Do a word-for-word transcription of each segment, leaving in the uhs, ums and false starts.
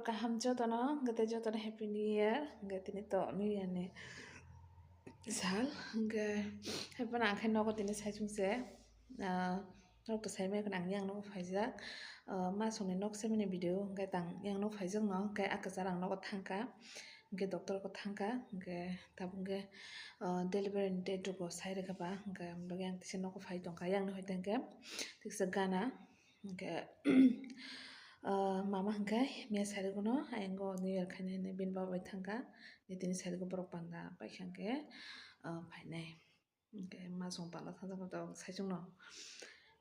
Kaham jotono, hwnkhe tei jotono Happy New Year, hwnkhe tini to New Year ni sal, hwnkhe haiphano ang khe nogo tini saichung se, ah, norok to saimaya khwna ang yang nogo phaijak, ah, masongni nok semani video, hwnkhe tang yang nogo phaijak no, hwnkhe a kwchar ang nogo thangkha, hwnkhe doctor ko thangkha, hwnkhe tabuk hwnkhe, ah, delivery ni date rok bo sai rwkha ba, hwnkhe aboni bagwi ang teisa nogo phai tongkha, yang no hwnkhe teisa gana. Hwnkhe, ah, mama hwnkhe miya sarigo no ayang o New Year khainai hinwi bini baba bai thangkha. Tini sarigo borok panda paikha hwnkhe, ah, phainai. Hwnkhe masong panda thangjakma tabuk saichung no.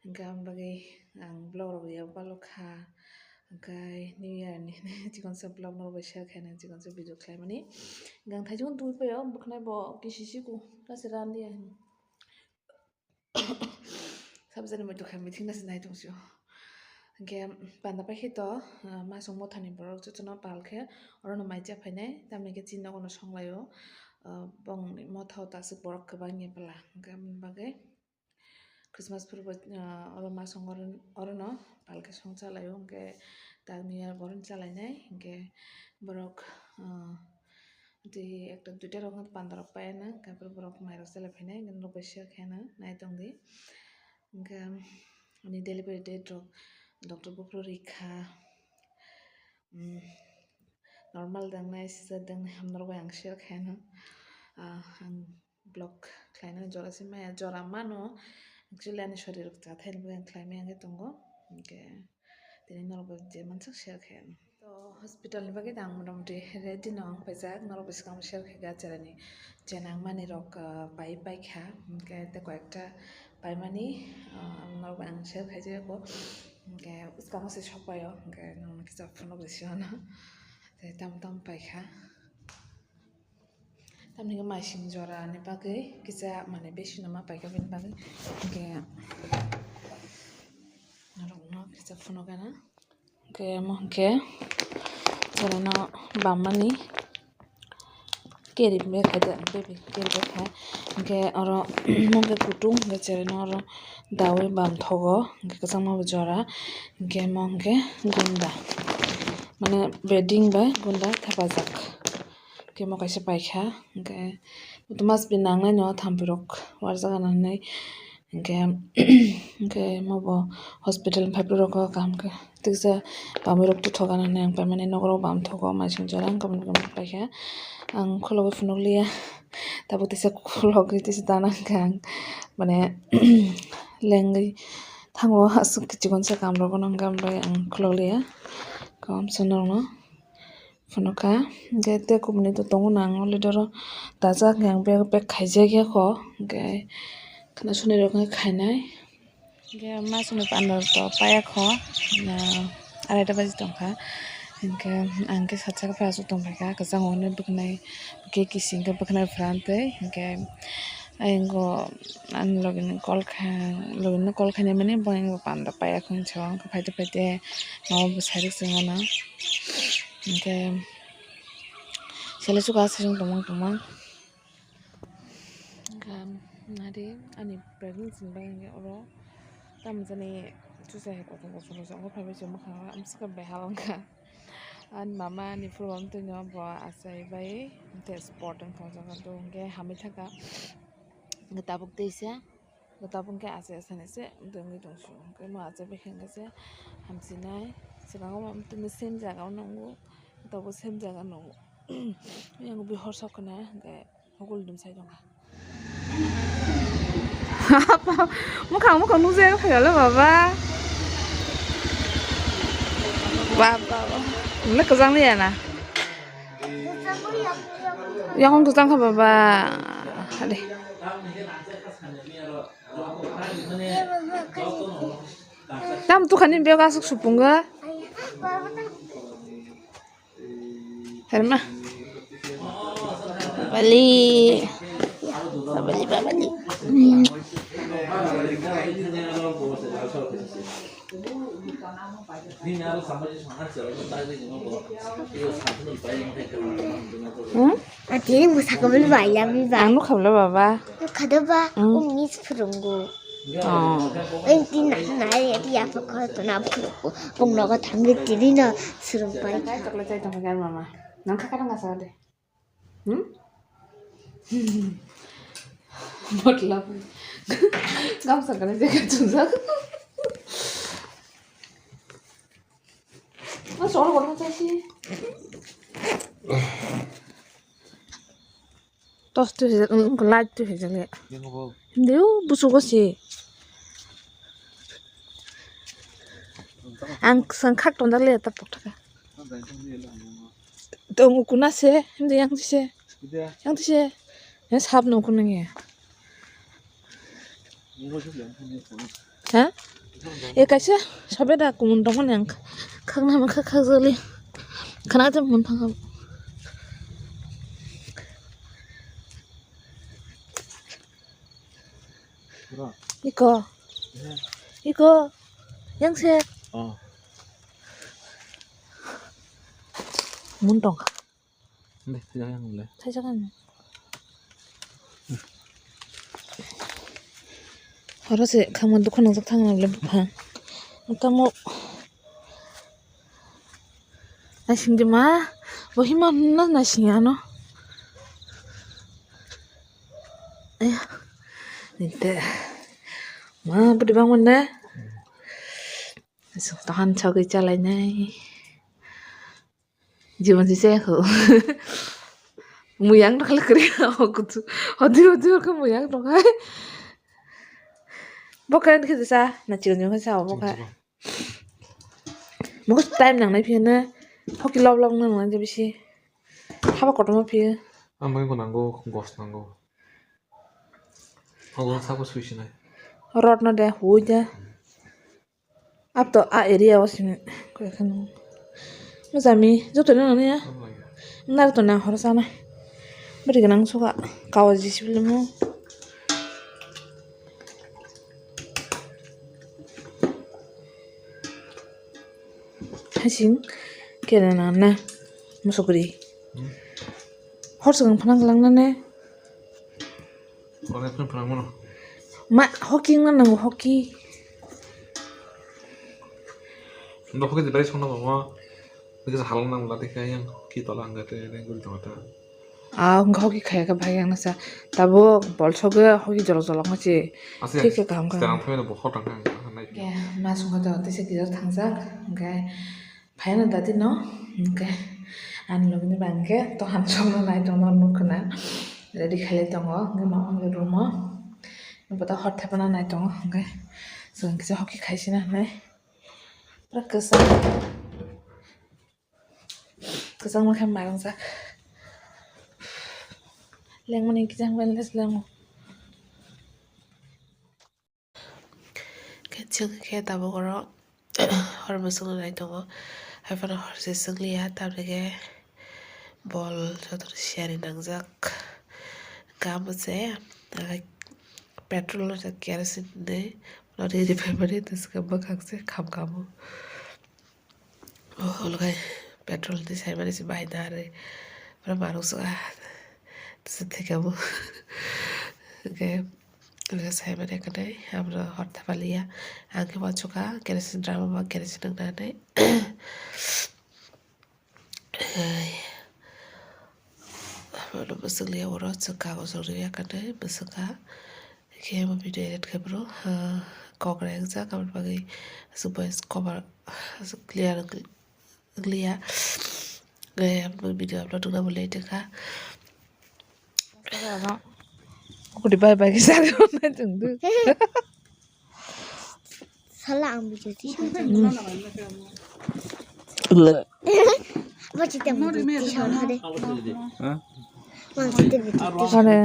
Hwnkhe aboni bagwi ang vlog rok ya balo kha. Hwnkhe New Year ni chikonsa vlog norok bai share khainai, chikonsa video khlaimani. Hwnkhe ang thaichung twi paio bwkhnai bo kisi siku kase ranliya hinwi. Sabjani muitu kha meeting nasi nai tong sio. Hwnkhe panda paikhe to, ah, masong mothani borok jotono pal khe orono mai cha phainai, tamni khe chini nogono songlaio. Ah, bongni motha o tasuk borok kwbangya bwla. Hwnkhe aboni bagwi Christmas phuru bo, ah, oro masong oro, orono pal khe song chalaio. Hwnkhe tak New Year bo orono chalainai. Hwnkhe borok, ah, Tei ekta duita rok panda rok paina, hwnkhe borok mai rok chalaiphainai, hwnkhe norok bai share khaina nai tongdi. Hwnkhe ani delivery date rok doctor buphuru rikha, mm, normal dangnai, caesar dangnai, norok bai ang share khaina. Ah, ang vlog khlaina jora se maya, jora mano, actually ani sorir rok chathaini bagwi ang khlai maya wngwi tongo, hwnkhe tini norok bai je mansak share khaina. To hospital ni bagwi da ang motamoti ready no wng paijak, norok bwskango share khaikha, cherani chenang mani rok, ah, pai paikha, hwnkhe tei koyekta paimani, ah, norok bai ang share khaijak eko, hwnkhe bwskango se sokpaio, hwnkhe norokno kisa phunuk risi hwno, tei tamo tamo paikha. Tamni hwnkhe maising jora ni bagwi kisa mane besi no ma paikha bini bagwi, hwnkhe norokno kisa phunuk gana. Hwnkhe omo hwnkhe chwraino bammani carry bag hai de, baby carry bag hai. Hwnkhe oro omo hwnkhe kutung, hwnkhe chwraino oro daui bam thogo, hwnkhe kwchangma bo jora. Hwnkhe omo hwnkhe gunda, mane bedding bai gunda thepajak. Hwnkhe omo kaisa paikha, hwnkhe must be nangnaino thampirok warjak gana hinwi. Hwnkhe, hwnkhe omo bo hospital ni phaibrwrok o kaham khe tiksa bamwi rok tuthok gana hinwi ang paimani, nogo rok bam thogo, maising jora wngkha, paikha. Ang khulogwi phunukliya, tabuk tisa khulogwi tisa dana wngkha ang, mane lengwi thango, aswk kichikon sa kam rok no wngkha, ang khulokliya, kom sa norokno. Phunukha, hwnkhe tei kubuni to tongo, nang already oro dajak, hwnkhe ang bag pack khaijakya kho, hwnkhe khwna sunirok wngkha khainai. Hwnkhe masongni panda to paiya kho, na, araita baji tongkha, hwnkhe ang khe satsakha phai aswk tongphaikha, kwchangma hwnwi bwkhnai, bwkhe kisi hwnkhe bwkhnai phrantwi, hwnkhe ayang o ani logini call kha, logino call khainai mani bo ayang bo panda paiya kho hinwi sa o, hwnkhe phaide phaide nogo bwsai rwk chwng mano. Hwnkhe sele chuka aswk tongmang tongmang. Hwnkhe nari ani pregnancy ni bagwi hwnkhe oro tamo jani chusa hai kotor kotor rok wngkha, phaibai se mwkhang o amswkha behal wngkha. Ani mama ani phuru bo amtwino bo achai bai tei sport wngkha o jaga, hwnkhe hamwi thangkha. Hwnkhe tabuk teisa. Tabuk khe achai achai se wngwi tong sio. Hwnkhe omo achai bai khe hwnkhe se hamchinai. Swkango omo tini same jaga o nungo. Tabuk same jaga nungo. Yang bihor sok khna hwnkhe hokol dum sai tongkha. Mukhang mukhang nukjagwi phaikha le baba. Baba. Nokle kwchang liya na. Yang kwchang kha baba. Hade. Tam tu khani bego aswk supungo. Herma. Babali. Babali, babali. Hmm. Hmm? Ati ini musa kabel bayar biba. Anu kabla baba. Kada ba? Hmm. Umi sepurunggu. Oh. Ang tin nai ya pokor to na pung nogo thangwi tini no surum pai. Chocolate chai tong kha mama. Nang kha kha nang sa de. Hmm? Matlab. Ngam sa kana je ka chungjak. Mas oro oro chai si. Tos tu hijak, um, light tu hijak le. Yang apa? Hindi, oh, busu ko si. Ang sang khak tonda le ta pok thaka. Tong ukuna se, hindi yang se. Yang se. Ya sab no kunang ya. Ha? E kaisa sobe da kumun tongmani ang khakna ma khak khak jali. Khana jam mun thang. Iko. Iko. Yang se. Oh. Mun tong. Deh, tidak yang mulai. Saya jangan. Horo se khangma dukhan nangjak thangna le bupha. Tamo naising de ma, bo hima na naising ano. Aya, ninte ma budi bang mana. Tahan chagui chalai nai. Jibon si se ko. Muyang to khali kri o kutu. Hodi hodi ko muyang to khai. Boka ni khe sa na chigon chigon sa boka. Mo time nang nai phiya na. Hoki lob lob nang nang je bisi. Haba kotorma phiya. Ang bai ko nango, gos nango. Ang sabo sui sinai. Rot no de, hui de. Abto a area o simi koi kheno. Mujami joto no nani ya. Nar to na hor sana. Beri ganang suka kawa jisi belum. Hasing kena na na musukri. Hor sung phanang lang na ne. Kone phun phang mano. Ma hoki wngna nango hoki. Ndo hoki de bai songna mama. Bikisa halang nang bla dekha yang hoki tola angga te reng guri tongata. Ah, wngkha hoki khaya kha bhai ang nasa. Tabuk bol sogo hoki jolok jolok ma se. Ase, thik se kaham kaham. Terang phai bo hotang kha ang nai. Ya, ma songkha to tesa kisa thangjak. Hingke Phaina dati no, hingke ani logi ni bangke to han songno nai tongo, nukho na ready khailai tongo, hingke ma ongni room o, bota hor thepana nai tongo, hingke chwng kisa hoki khaisina hinwi pura kwchang, kwchangma khe mairung jak, lengmani kisa wngmani lengmo. Khe chwng khe tabuk oro hor bwswk no nai tongo, haiphano hor se chwk liya, tamni khe bol jotono siyani nangjak. Hwnkhe amo se petrol no kerosene hinwi noni riphaimani bwswk bwkhak se kham khamo. O hwnkhe petrol twi saimani se bai narwi, oro manuk swkang tisa thwikha bo. Hwnkhe saimani kwtwi aboni hor thepaliya. Ang khe uansukha kerosene drum o kerosene wngna hinwi. Abono bwswk liya oro chwng kagoz rok rwya kwtwi bwswk kha. Khe bo video edit khe bro, ah, kok rek jak aboni bagwi aswk voice cover aswk clear wng liya. Khe aboni video upload wngna bo late wngkha. Kudi bai bai khe sari hwnwi chwng do. Sala ang video tisa. Bo chite video tisa na de. Ha? Mang chite video tisa. Ane.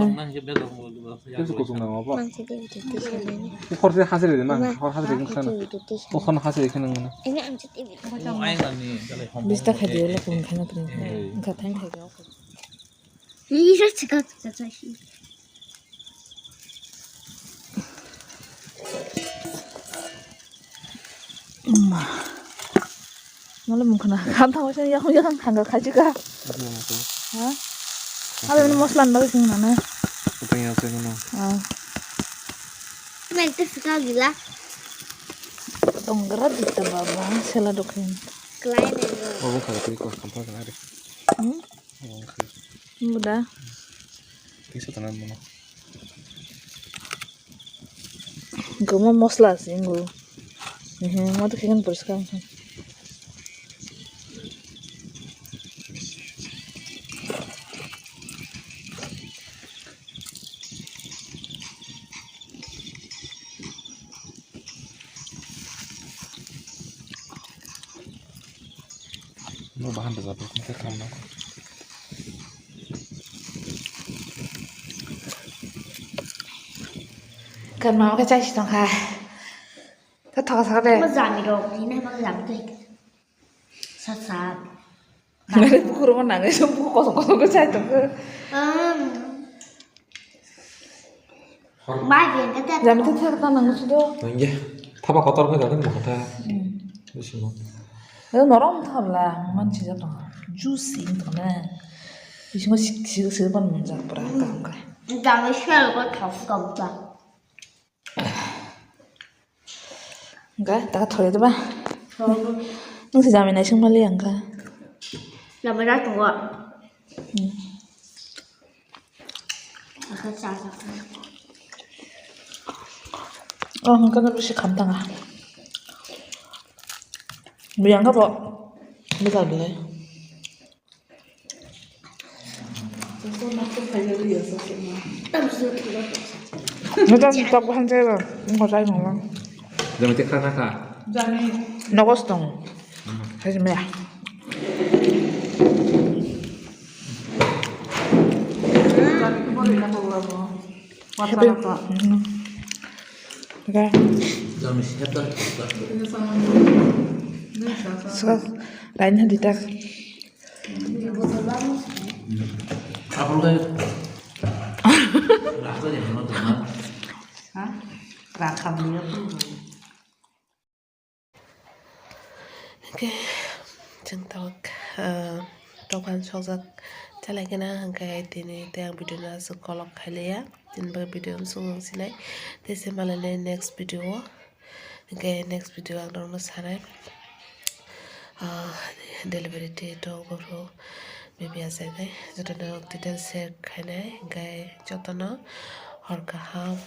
Tisa kuchung na apa? Mang chite video tisa na de. Ukhor se hasri de mang, ukhor hasri de sana. Ukhor hasri de khana. Ini ang chite video. Bista khadio lo kun khana kun. Hey. Kha thang khadio. Ih, chika, chika, chika. Emma. Nole mungkha na. Kham thango sini yakung yakung khanga khachi ka. Ha? Apa ini mosla nol sing mana? Apa yang saya kenal? Ah. Mente suka gila. Tongra dita baba, sela dokin. Klai ne. Oh, bukan itu, itu, kampung kan ada. Hmm? Oh, oke. Muda. Itu tanam mana? Goma mosla sih, nggo. Ehe, mau tuh kan poriskar. No bahan da zabe, kung ter kam na. Kan mama ka chai sitong kha. Ta thok thok de. Ma jami rok ni na ma jami tu. Sat sat. Nare buku rogo nangai so buku kosong kosong ko chai tong ko. Um. Mai bien ka ta. Jami ta thak ta nang su do. Nangya. Thaba kotor ko jadon mo kata. Hmm. Bisimo. Yo norom thabla man chi jadon. Juice in to na. Bisimo sik sik sik ban mun jak pura ta ka. Jami shal ko thok thok ta. Hingke taka thori diba? Nung si jami naising mali ang kha. Lama da tongo. Hmm. Aka cha cha. Oh, hingke no bisi kham tanga. Biyang kha bo. Bwsal belai. Neta ni tok buhan jai ba, ngo jai nong lang. Jami te khana kha. Nogo stong. Hai jami ya. Happy. Okay. Jami siapa? Suka lain hadi tak. Apa lu kayak? Rasa ya, mana tuh, mana? Hah? Rakam dia tuh. Hingke chwng tabuk, ah, dokan sokjak chalai khe na, hingke tini tei ang video no aswk kolok khailiya, tini bo video no song sinai, tei se malai next video o, hingke next video ang norok no sanai, ah, delivery date rok bohrok bibi achainai, joto no details share khainai, hingke joto no hor kaham.